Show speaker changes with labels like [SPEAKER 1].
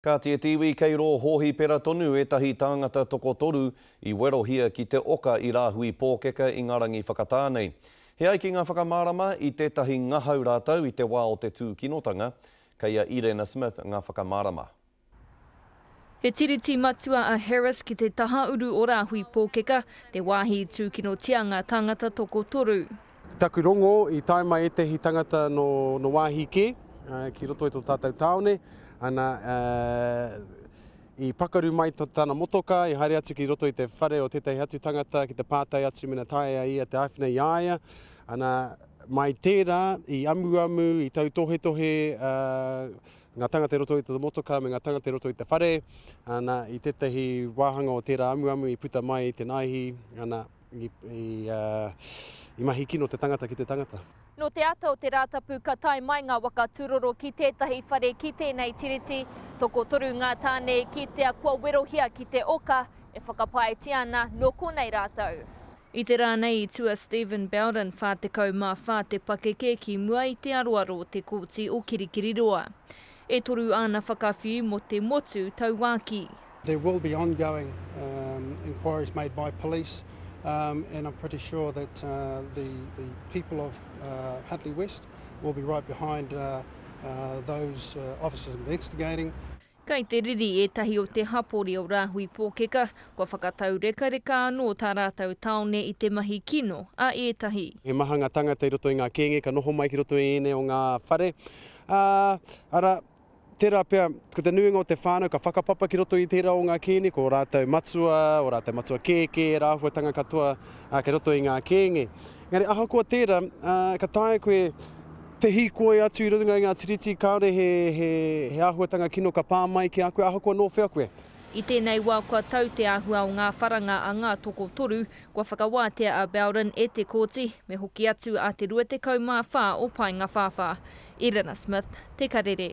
[SPEAKER 1] Kāti e te iwi kei rō hōhipera tonu ētahi tāngata tokotoru i werohia ki te oka i Rāhui Pōkeka i ngā rangi whakatā nei. He ai ki ngā whakamārama, i tētahi ngahau rātou i te wā o te tūkinotanga. Kei a Irena Smith ngā whakamārama.
[SPEAKER 2] He tiriti matua a Harris ki te taha uru o Rāhui Pōkeka, te wāhi i tūkinotia ngā tāngata tokotoru.
[SPEAKER 3] Taku rongo, i tae mai ētahi tangata nō, nō wāhi kē, ki roto i tō tātou tāone, ana, i pakaru mai tana motoka, i haere atu ki roto i te whare o tētahi atu tangata ki te pātai atu mena taea ia te āwhina i a ia, ana, mai tērā, i amuamu, i tautohetohe, ngā tangata i roto i te motoka me ngā tangata i roto i te whare, ana, i tētahi wāhanga o tērā amuamu i puta mai te naihi, ana, I, i, i mahi kino te tangata ki te tangata.
[SPEAKER 2] Nō te ata o te Rātapu ka tae mai ngā waka tūroro ki tētahi whare ki tēnei tiriti. Tokotoru ngā tāne i kitea kua werohia ki te oka, e whakapaetia ana nō konei rātou. I te rā nei i tū a Stephen Bowden, 44 te pakeke, ki mua i te aroaro o te Kōti o Kirikiriroa. E toru āna whakawhiu mō te motu tauākī.
[SPEAKER 4] There will be ongoing um, inquiries made by police um, and I'm pretty sure that uh, the, the people of uh, Huntly West will be right behind uh, uh, those uh, officers investigating.
[SPEAKER 2] Kei te riri ētahi o te hapori o Rāhui Pōkeka, kua whakataurekareka anō tā rātou tāone i te mahi kino a ētahi.
[SPEAKER 3] He maha ngā tangata i roto i ngā kēnge ka noho mai ki roto i ēnei o ngā whare, ā, arā, Tērā pea, ko te nuinga o te whānau ka whakapapa ki roto i tērā o ngā kēne, ko ō rātou matua, ō rātou matua kēkē, ērā āhuatanga katoa kei roto i ngā kēnge. Engari ahakoa tērā, ka taea koe te hīkoi atu i runga i ngā tiriti, kāore he, he, he āhuatanga kino ka pā mai ki a koe, ahakoa nō whea koe.
[SPEAKER 2] I tēnei wā kua tau te āhua o ngā wharanga a ngā tokotoru, kua whakawātea a Bowden e te kōti, me hoki atu a te 24 o Paengawhāwhā. Irina Smith, Te Karere.